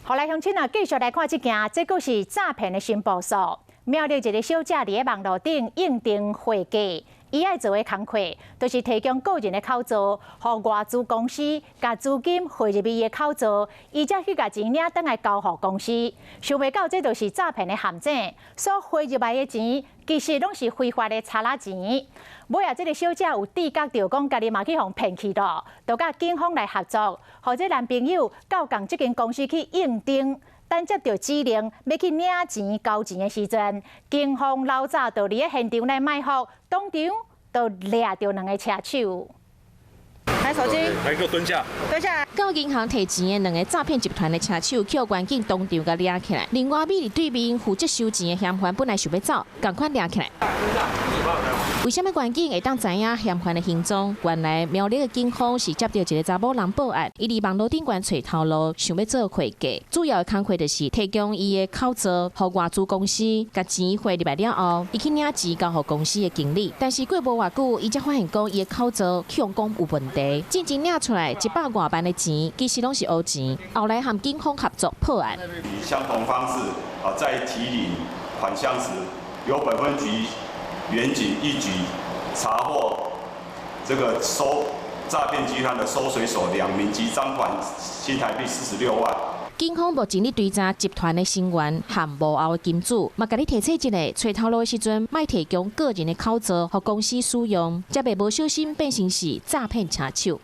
好來，鄉親啊，繼續來看這件，這閣是詐騙的新步數。苗栗一个小姐佇咧網路頂應徵會計，伊愛做的工課，就是提供個人的口座，予外資公司共資金匯入伊的口座，伊才去共錢領轉來交予公司。想袂到這就是詐騙的陷阱，所匯入來的錢其實攏是非法的賊仔錢。尾仔，這个小姐有知覺著講家己嘛去予騙去囉，就佮警方來合作，予這男朋友到仝這間公司去應徵。等接著指令欲去領錢交錢的時陣，警方老早就佇咧現場來埋伏，當場就掠著兩个車手。來手機，來給我蹲下，蹲下。到銀行提錢的兩个詐騙集團的車手，予員警當場共掠起來。另外，美佇對面負責收錢的嫌犯本來想欲走，仝款掠起來。為啥物員警會當知影嫌犯的行蹤？原來苗栗的警方是接著一个查某人報案，伊佇網路頂懸揣頭路，想欲做會計，主要的工課就是提供伊的口座，予外資公司共錢匯入來了後，伊去領錢交予公司的經理。但是過無偌久，伊才發現講伊的口座予人講有問題，進前領出來一百外萬的錢，其實攏是烏錢。後來和警方合作破案。以相同方式啊，在提領款項時，由本分局員警一舉查獲這個收詐騙集團的收水手兩名及贓款新台幣46萬。警方目前咧追查集團的成員和幕後的金主，嘛共你提醒一下，揣頭路的時陣，莫提供個人的口座予公司使用，才袂無小心變成是詐騙車手。